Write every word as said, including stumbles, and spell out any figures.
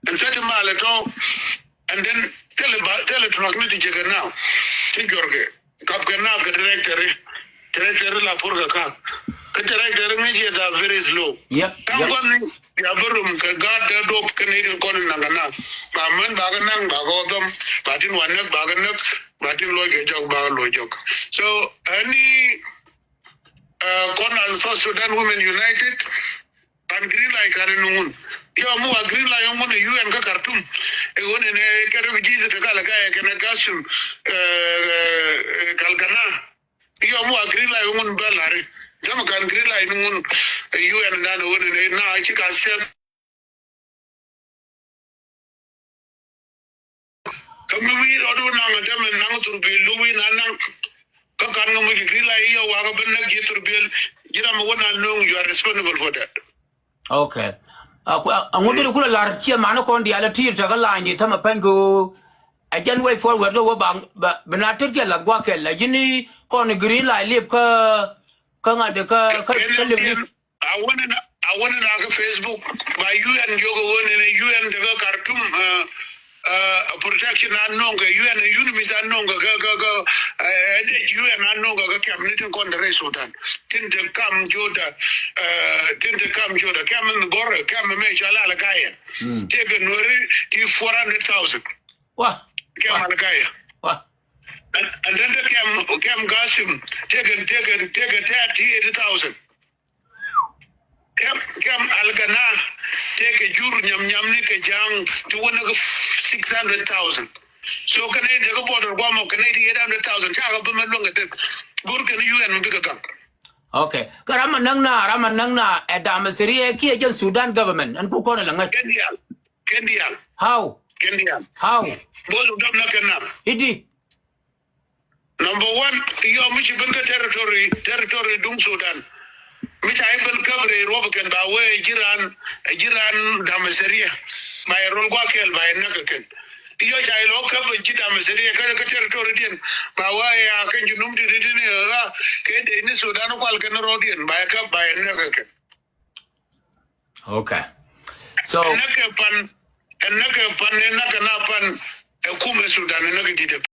And thirty mile at all. And then tell about, tell a truck ni ti jɛ kɛ now. Ti jɔr kɛ. Kap kɛ now kɛ tractor. Tractor la pur kɛ kak. Kɛ tractor ni jɛ da very slow. Yep, yep. Tam kɔn ni ya bä rum kɛ gaat dee dop kɛ ni tin kɔn naŋ kɛ now. Ba män ba kɛ naŋ ba kɛ wä dhɔm. Ba tin wa näk ba kɛ näk. Ba tin luɔc kɛ jɔk ba kɛ luɔc jɔk. So any, uh, kɔn as South Sudan Women United, kan green light kan ni ŋun. Yɔ mu wa green light yɔ ŋun U N kä Khartoum. Ɛ ɣöö nɛnɛ kɛ refugees te kal kɛ kɛnɛ Qasim, eh, eh, Galgana. Yɔ mu wa green light yɔ ŋun bä lari. Jam kan green light ni ŋun, eh, U N dan ɣöö nɛnɛ na ci ka sɛp. Kä mi wi̱i̱ rɔɔdu naŋ tämɛ naŋ thurbil lu wi̱i̱ na naŋ. Kä kan ŋä muc green light i̱ yɛ wakä bä näk ji̱ thurbil ji̱ ram wä na no̱o̱ŋ, you are responsible for that. Okay. A ŋut deri kulɛ lar ciɛ mani kɔn diaal a ti̱i̱r tekä lany di tämɛ pɛny kɛ ɣöö ɛ jɛn way forward kɛ ɣöö ba bi na tet kɛ lath gua̱a̱k kɛl a ji̱n i̱ kɔn green light lip kä kä ŋa̱t kä kä lip lip. A wä ni na, a wä ni na kä Facebook ba U N jiök ɛ wä ni ni U N te kä Khartoum, eh, eh, protection a no̱o̱ŋ kɛ U N UNMISS a no̱o̱ŋ kɛ kä kä kä, eh, dec U N a no̱o̱ŋ kɛ kä kɛm ni tin kɔn te rɛy Sudan. Tin te kam Joda, eh, tin te kam Joda kɛm ni gɔr kɛm mɛ cɔal Al Gaya. Tëëkɛ Nuɛri ti four hundred thousand. Wa. Kɛm Al Gaya. Wa. And, and then te kɛm, kɛm Qasim tëëkɛ, tëëkɛ, tëëkɛ thirty, eighty thousand. Kɛm, kɛm Al Gana tëëkɛ jur nyam nyam ni kɛ ja̱a̱ŋ ti wä ni kä six hundred thousand. So kɛn i̱ tekɛ border guamɔ kɛn i̱ ti eight hundred thousand ca kɛ bä mɛ luäŋ kɛ tek. Go̱r kɛn U N mi bikɛ gaŋ. Okay. Kä ram a näk na, ram a näk na ɛ dam ɛ thiriɛ kiɛ jɛn Sudan government ɛn ku kɔn ɛ lɛ ŋäc. Kɛn diaal, kɛn diaal. How? Kɛn diaal. How? Both of them na kɛn na. I̱di. Number one, yɔ mi ci ben kä territory, territory duŋ Sudan. Mi ca i̱ ben käp rɛy ruɔp kɛn ba wee jiran, jiran Damasarea. Ba yɛ rol gua̱a̱k kɛl ba yɛ näk kɛn. Yɔ ca i̱ lɔ käp ji̱ Damasarea kä, kä territory diɛn. Ba wee ya kɛn ji̱ num ti ti ti ni ɣä kɛ dee ni Sudan kual kɛn rɔɔdiɛn ba yɛ käp ba yɛ näk kɛn. Okay. So. Ɛ näk kɛ pan, ɛ näk kɛ pan, ɛ näk kɛ na pan, ɛ kumɛ Sudan, ɛ näk kɛ di̱t ɛ